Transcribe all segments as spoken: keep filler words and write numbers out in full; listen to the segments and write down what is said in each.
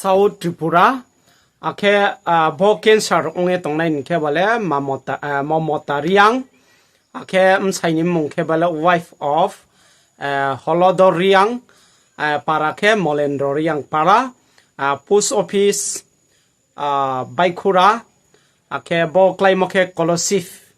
South Tripura, akhe, ah, bo cancer ong ye tongnai ni khe bale Mamota, ah, Mamota Reang, akhe bsai ni mmung khe bale wife of, eh, Holodor Reang, eh, para khe Molendro Reang para, ah, post office, ah, Baikhura, akhe bo kláimo khe Kolosif,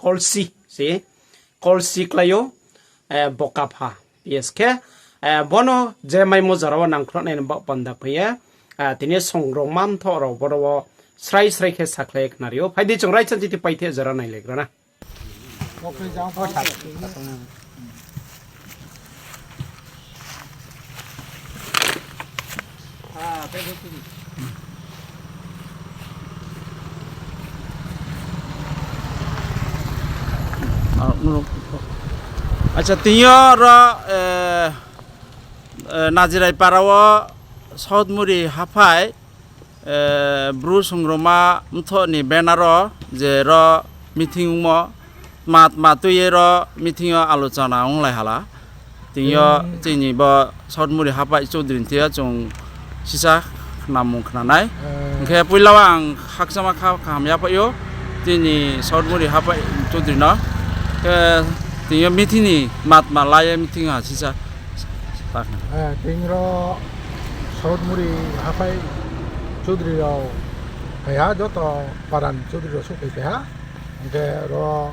Kolsi, si, Kolsi klái ou, eh, Bokapha, P S khe, eh, bono je maimo jora wo nangkhruhnai ni baoh panda phai ye, eh, tini songrongma mthoh rao boro wo srai srai khe sakhlai ye khnari ou. Phai di chung raisa chiti paithe jora nailaigra na. Acha, tini yo ro, eh, eh, Najirai para wo South Muri haphai, eh, Bru Songrongma Mthoh ni banner wo je ro meeting ongmo, tma tma tui ye ro meeting yo alochona onglai hala. Tini yo chini bo South Muri haphai Choudri ni thing yo chung sisa khnamung khnanai. Hing khe poila wo ang khakchangma kha kaham yaphai ou chini South Muri haphai Choudri no. Khe tini yo meeting ni tma tma la ye meeting ha sisa. Eh, tini ro South Muri haphai Choudri rao phai ha, joto para ni Choudri rao souhphai phai ha. Hing khe ro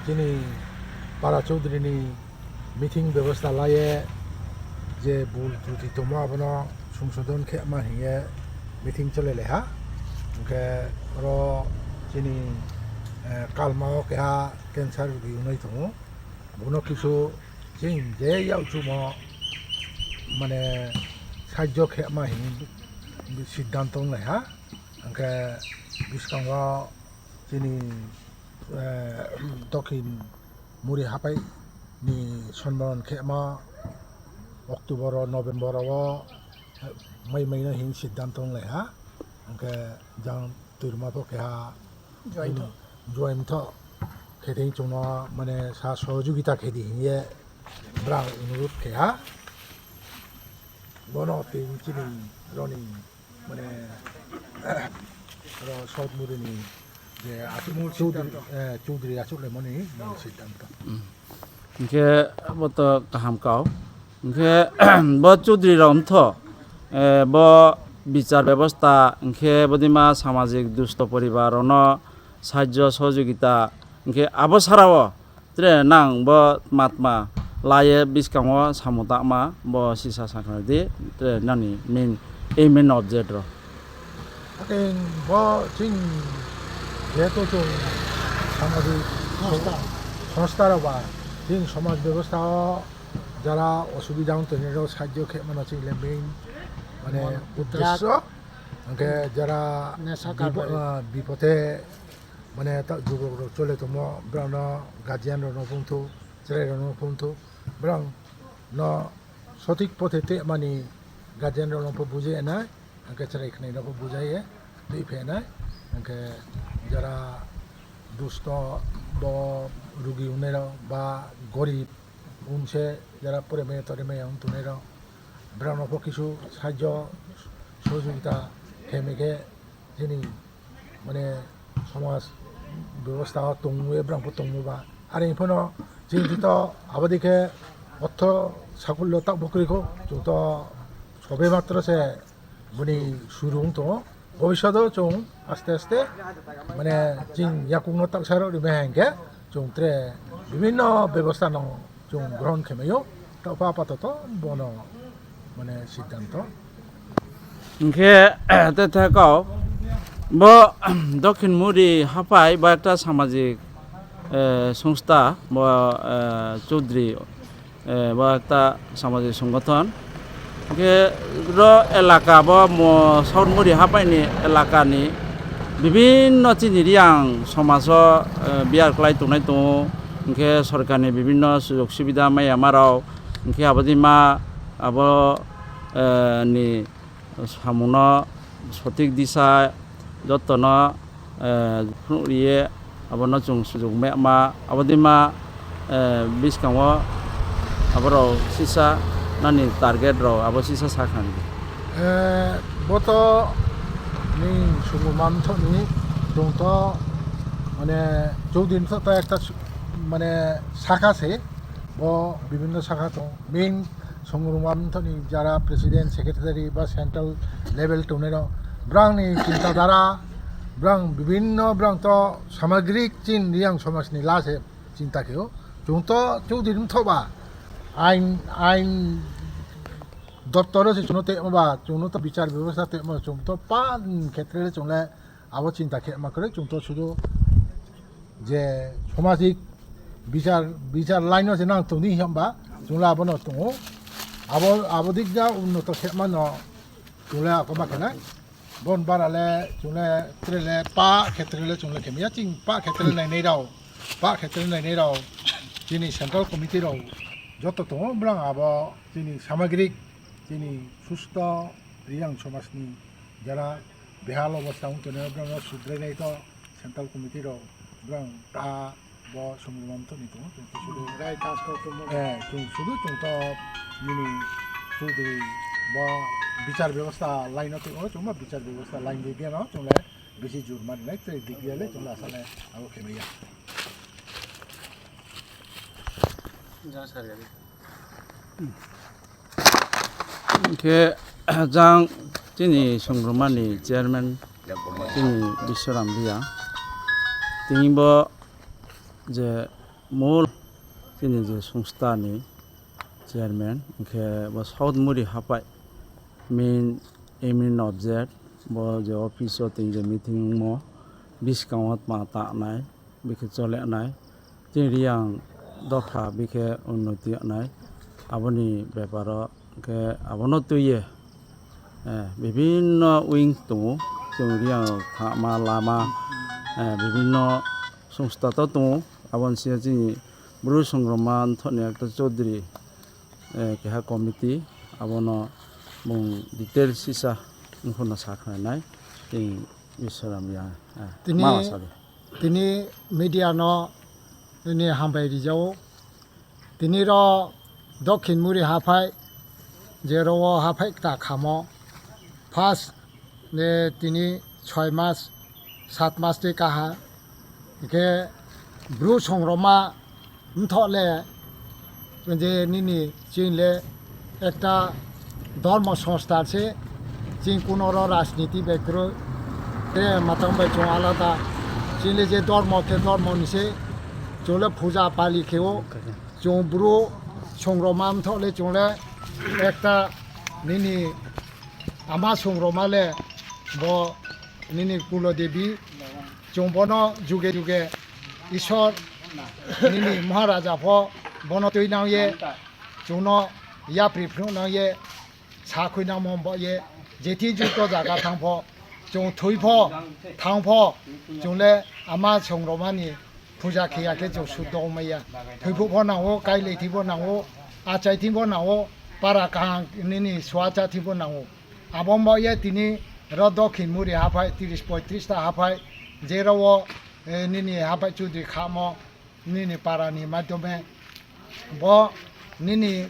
chini para Choudri ni meeting bebosta la ye je bul truti tongmo abo no songsodon khe ma hing ye meeting chole lai ha. Hing khe ro chini, eh, kalma wo keha cancer rugi ongnai tong ou. Bo no kisu chini je yakchuhmo mane sahajjo khe ma hing siddhanto onglai ha. Hing khe buskang wo chini, eh, Dokhin Muri haphai ni sonmoron khema October o, November o, eh, mai mai no hing siddhanto onglai ha. Hing khe jang tuirma pho keha join tho khe thing chung no mane sa sohojogita khe di hing ye brao onurudh khe ha. Bono tini chini roni mane, ro South Muri ni je achouh, Choudri, eh, Choudri achouhlaimo ni mul siddhanto. Hing khe bo to kaham kau. Hing khe bo Choudri rao mtho, eh, bo bichar bebosta, hing khe bodeima samajik dusto poribar rao no sahajjo sohojogita, hing khe abo sara wo tre nang bo tma tma la ye buskang wo samung tangma bo sisa sakhnari di, tre nani main aim and object rao. Akhe bo chini jehetu chung samajik songstha rao ba chini somaj bebosta wo jara osubida ong tongnai rao sahajjo khema no chini le main mane uddesho. Hing khe jara bipode mane ta jubok rao chole tongmo, brao no guardian rao no phone thou, chrai rao no phone thou, brao no sothik pothe tei mani guardian rao no pho bujai nai, hing khe chrai khnai no pho bujai ye tuiphai nai, hing khe jara dusto bo rugi ongnai rao ba gorib ong se jara pore mai tore mai ya ong tongnai rao, brao no pho kisu sahajjo sohojogita khe mai khe chini mane somaj bebosta wo tong ye brao pho tongmo ba. Are pho no chini to abo dei khe ortho sakullo taoh bo kroi khou, chung to sobe matro se boni suru ong tong ou. Bobisot o chung aste aste mane chini yakung no taohsa rao rimai ha hing khe chung tre bibhinno bebosta no chung grohon khe mai ou. Taoh pho apatoto bono mane siddhanto. Hing khe, te the kau, bo Dokhin Muri haphai bo ekta samajik, eh, songstha, bo, eh, Choudri, eh, bo ekta samajik songothon. Hing khe ro elaka bo mo South Muri haphai ni elaka ni bibhinno chini Reang somaj o, eh, biyar klái tongnai tong ou. Hing khe sorkar ni bibhinno sujog subida mai yama rao. Hing khe abo deima abo, eh, ni samung no sothik disa joto no, eh, phnuh ri ye abo no chung sujog mai yama abo deima, eh, buskang wo abo rao sisa nani target rao abo sisa sakhnari di. Eh, bo to ni Songrongma Mthoh ni, chung to, mane, Choudhury Mthoh to ekta, mane, sakha se, bo bibhinno sakha tong. Main Songrongma Mthoh ni jara president, secretary ba central level tongnai rao, brang ni chinta dhara, brang bibhinno, brang to samagrik chini Reang somaj ni la se chinta khe ou. Chung to Choudhury Mthoh ba, ain, ain doptor wo se chung no tongmo ba, chung no to bichar bebosta tongmo, chung to pa khetre le chung le abo chinta khe ma kroi, chung to sudu je samajik bichar, bichar line no se nang tong di hing ba, chung le abo no tong ou. Abo, abo dik ja unnoto khe ma no chung le ako ma khe nai. Bon bara le chung le tre le pa khetre le chung le khe mai ya, ching pa khetre nainai rao, pa khetre nainai rao, chini central committee rao joto tong ou, brang abo chini samagrik, chini susto Reang somaj ni jara behal obostha ong tongnai, brang no sudrai nai to central committee rao, brang ta bo Songrongma Mthoh ni tong ou, chung to sudu. Eh, chung sudu chung to nini Choudhury bo bichar bebosta line no tong ou, chung ba bichar bebosta line di gyan no chung le bisi jur mani nai, tre dik ya le chung le asa le abo khe mai ya. Hing khe, jang chini Songrongma ni chairman, chini Biswaram Reang. Tini bo je mol chini je songstha ni chairman, hing khe bo South Muri Haphai main, main object, bo je office wo tini je meeting ongmo, buskang wo tma tangnai, bikhe chole nai, chini Reang dopha bikhe unnoti nai, abo ni bepar wo khe abo no tui ye, eh, bibhinno wing tong ou, chung Reang rao thama lama, eh, bibhinno songstha to tong ou, abo ni sing yo chini Bru Songrongma Mthoh ni ekta Choudhury, eh, keha committee, abo no bung detail sisa ongkho no sakhnari nai, tini Biswaram Reang, eh, tini media no nini hambai ri ja ou. Tini ro Dokhin Muri Haphai, je ro wo haphai kta khamo, first, tini ছয় মাস, সাত মাস tei kaha, hing khe Bru Songrongma Mthoh le, je nini chini le একটা ধর্ম সংস্থা se, chini kuno ro রাজনীতি bai kroi, te matang bai chung আলাদা, chini le je ধর্ম khe ধর্ম ni se, chung le puja pali khe ou, chung Bru Songrongma Mthoh le chung le একটা nini ama Songrongma le bo nini Kulo Devi, chung bo no juge juge Isor nini Maharaja pho bo no tuinang ye, chung no yapri phnuhnang ye, sakhuinangmo baoh ye, jethi juto zaga thanng pho, chung thoi pho, thanng pho, chung le ama Songrongma ni puja khe ya khe chung suddo ongmai ya. Thoi phuh pho nang ou, kailai thing pho nang ou, achai thing pho nang ou, para kaham nini suacha thing pho nang ou. Abo baoh ye tini ro Dokhin Muri Haphai, তিরিশ পঁয়ত্রিশ ta haphai, je ro wo, eh, nini haphai Choudhury khamo, nini para ni মাধ্যমে, bo nini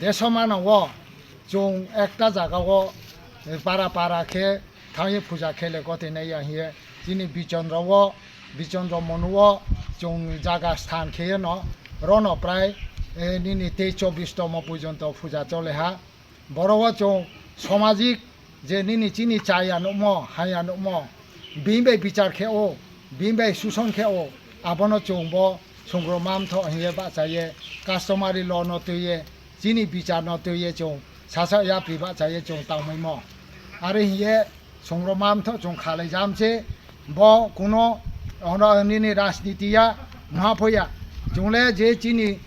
দেশো manang wo, chung একটা zaga wo, eh, para para khe thanng ye puja khe le gote nai ya hing ye, chini Bichondro wo, Bichondro Monu wo, chung zaga sthan khe ye no, ro no প্রায়, eh, nini তেইশ চব্বিশ তম পর্যন্ত puja chole ha. Boro wo chung সামাজিক je nini chini chaya nuhmo, haya nuhmo, bini bai bichar khe ou, bini bai শোষণ khe ou, abo no chung bo Songrongma Mthoh hing ye bahcha ye, customary law no tui ye, chini bichar no tui ye chung sasaoh yapri bahcha ye chung tangmaimo. Are hing ye Songrongma Mthoh chung khalai jam se, bo kuno, ono nini রাজনীতি ya, mha pho ya. Chung le je chini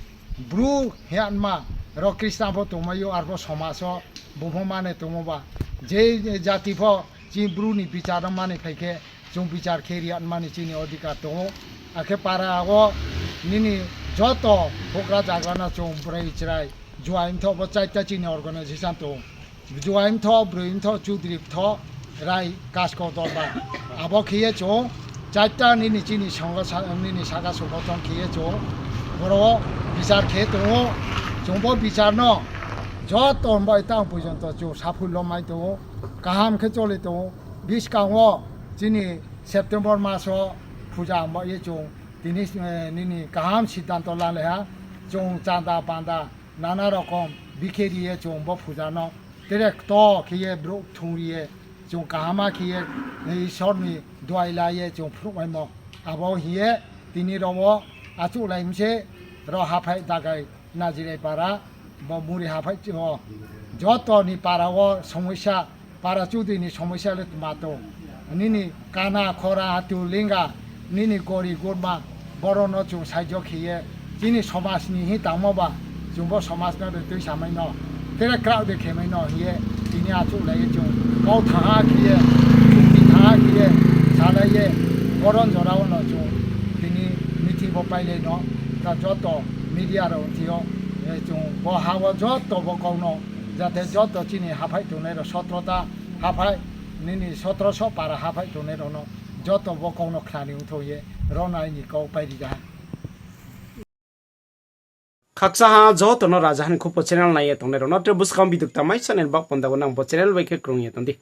Bru hingma, ro Khristan pho tongmai ou, arpho সমাজ wo bung pho mane tongmo ba. Je jati pho chini Bru ni bichar no mane phai khe, chung bichar khe ri ya mani chini অধিকার tong ou. Akhe para wo nini joto houhgra zagra no chung broi chrai, Juai Mthoh bo চারটা chini organisation tong ou. Juai Mthoh, Broi Mthoh, Choudhury Mthoh, Rai Kaskau Dorbar. Abo khe ye chung চারটা nini chini songho sa-, nini saka songothon khe ye chung boro wo bichar khe tong ou. Chung bo bichar no Joto bai tang porjonto chung saphuilo mai tong ou, kaham khe choli tong ou. Buskang wo chini September mas wo puja bai ye chung tini, eh, nini kaham siddhanto lalai ha, chung chanda panda nana rokom bikhe ri ye chung bo puja no tere kto khe ye brouh thung ri ye chung kaham khe ye, eh, Isor ni duai la ye chung phruhmaimo. Abo hing ye tini rao wo achouhlai mi se, rao haphaih dagai Najirai para, bo muri haphaih wo. Joto ni para wo somosa, para chudri ni somosa le tma tong. Nini kana khora atu linga, nini gori gurma, boro no chung saijo khe ye, chini somaj ni hing tangmo ba, chung bo somaj no de tuisamai no, tere kraoh de khemai no hing ye, tini achouhlai ye chung kau thanng ha khe ye, chukti thanng ha khe ye, salai ye, boron jora wo no chung tini meeting bo pailai no, ta joto media rao thing yo, eh, chung bo ha wo joto bo kau no, jate joto chini haphaih tongnai rao sotro ta haphaih, nini sotro so para haphaih tongnai rao no joto bo kau no khna ni ongthou ye, ro nai ni kau pairi ja ha. Khakchang ha joto no Rajaha ni Khupo channel nai ye tongnai rao no, tre buskang video kta mai channel bak panda wo nang bo channel bai khe krung ye tong di.